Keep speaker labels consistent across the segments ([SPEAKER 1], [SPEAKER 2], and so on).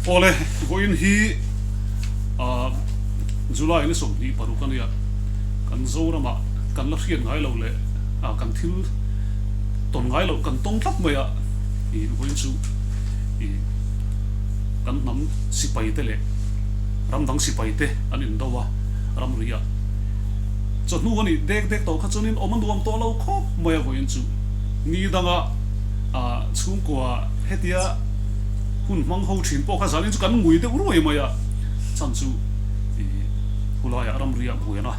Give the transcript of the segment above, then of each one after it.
[SPEAKER 1] Awle, vawiin hi July ni 26 a nia, kan Zoramah kan la hriat ngai lo leh kan thil tawn ngai loh kan tawng tlat mai a, vawiin chu kan hnam sipai te leh ram dang sipai te an indo a, ramri ah chawhnu a nih dek dek tawh kha chuanin awm a nuam tawh lo khawp mai a vawiin chu ni danga chhungkua hetia hun hmang ho thin pawh kha zanin chu kan ngui deuh ruai mai a, chhan chu ih khulaiah ramriah buaina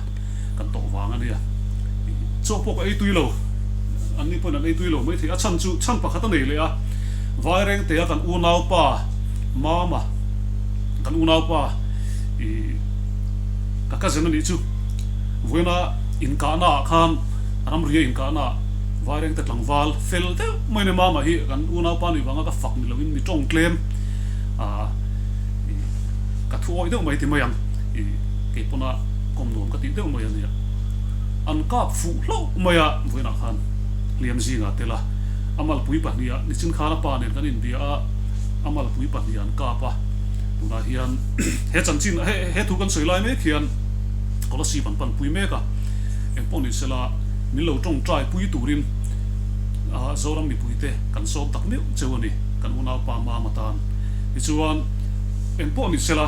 [SPEAKER 1] kan tawh vang a nia, ih chaw pawh ka ei tui lo, an ni pawhin an ei tui lo maithei a, chhan chu chhan pakhat a nei leh a, Vairengtea kan unaupa Mama kan unaupa ih ka cousin a nih chu vawiina inkahna ah khan ramria inkahna ah Vairengte tlangval fel deuh mai ni Mama hi kan unaupa nih vanga ka fak ni loin mi tawng tlem ah ih ka thu awih deuh mai ti mai ang ih kei pawna kawm nuam ka tih deuh mai a nia an kap fuh hlauh mai a vawiinah khan hliam zingah tel a a malpui pahnih ah nichin khan a pa nen kan inbia a a malpui pahnih an kap a tunah hian he chanchin he he thu kan sawi lai mek hian Kolasib an panpui mek a engpawh ni sela min lo tawngtai pui turin Zoram mipuite kan sawm tak meuh cheu a ni, kan unaupa Mama tan. Tichuan, engpawh ni sela,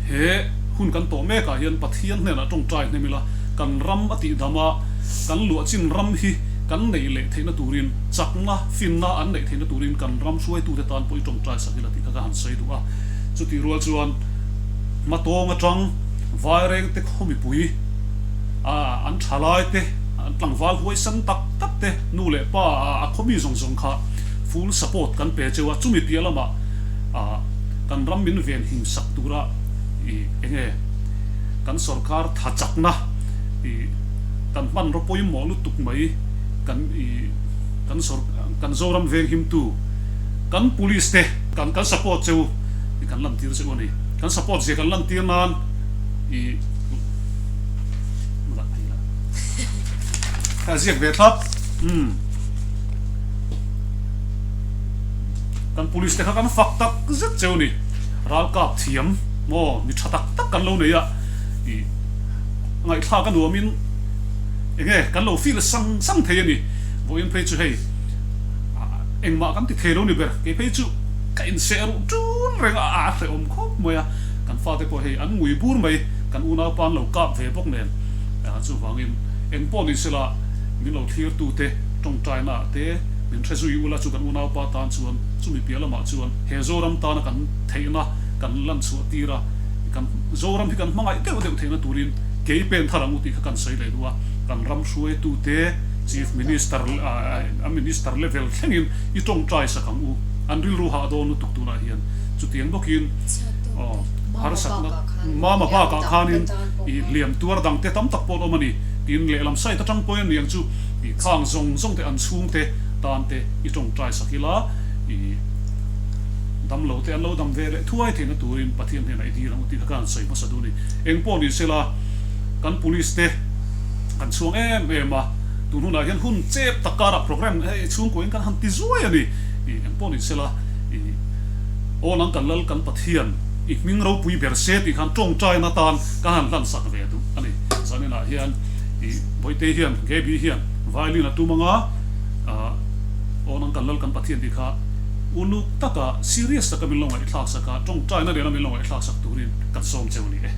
[SPEAKER 1] he hun kan tawh mekah hian Pathian hnenah tawngtai hnem ila, kan ram a tihdam a, kan luahchin ram hi kan neih leh theihna turin, chakna, finna an neih theihna turin kan ram hruaitute tan pawh i tawngtai sak ila tih kha ka han sawi duh a. Chutih rual chuan, hmatawng atang Vairengte khaw mipui, an thalaite, an tlangval huaisan tak tak te, nu leh pa a khaw mi zawng zawng kha full support kan pe cheu a, chumi piah lamah kan ram min ven him sak tura ih eng nge kan sorkar tha chakna ih kan hmanraw pawimawh lutuk mai kan ih kan sor kan Zoram veng himtu kan police te kan kan support cheu ih kan lantir cheu a ni, kan support zia kan lantir nan ih. A ziak ve thlap umm kan police te kha kan fak tak zet cheu ni ralkap thiam maw mi tha tak tak kan lo nei a ih ngaihthlak a nuam in enge kan lo feel sang sang thei a ni vawiin phei chu hei engmah kan ti thei lo ni ber kei phei chu ka inseh ruh tun reng a a hrehawm khawp mai a kan fate pawh hei an ngui bur mai kan unaupa an lo kap ve bawk nen. Chuvangin eng pawh ni sela min lo thlirtute tawngtaina ah te min hre zui ula chu kan unaupa tan chuan chumi piah lamah chuan he Zoram tana kan theihna kan lan chhuah tir a, kan Zoram hi kan hmangaih deuh deuh theihna turin kei pen thar ang u tih kha kan sawi leh duh a, kan ram hruaitute Chief Minister a Minister level thlengin i tawngtai sak ang u, an rilru hah dawn lutuk tunah hian chutiang bawkin harsatna mama bakah khanin I hliam tuar dang te tam tak pawh an awm a ni. Tin, lehlam site atang pawhin aniang chu i khang zawng zawng te an chhung te tan te i tawngtai sak ila, i damlo te an lo dam ve leh thuai theihna turin Pathian hnenah i dil ang u tih kha ka han sawi hmasa duh a ni. Eng pawh ni sela, kan police te kan chhuang em em a, tun hunah hian hun chep tak karah program hei chhungkuain kan han ti zuai a ni. I eng pawh ni sela, i aw nang kan lal kan Pathian, I hming ropui ber se tih khan tawngtaina tan ka han hlan sak ve duh a ni. Zaninah hian i Bawihte hian Gaby hian violin a tum anga aw nang kan lal kan Pathian tih kha uluk taka serious taka min lo ngaihthlak sak a, tawngtaina nena min lo ngaihthlak sak turin kan sawm cheu a ni e.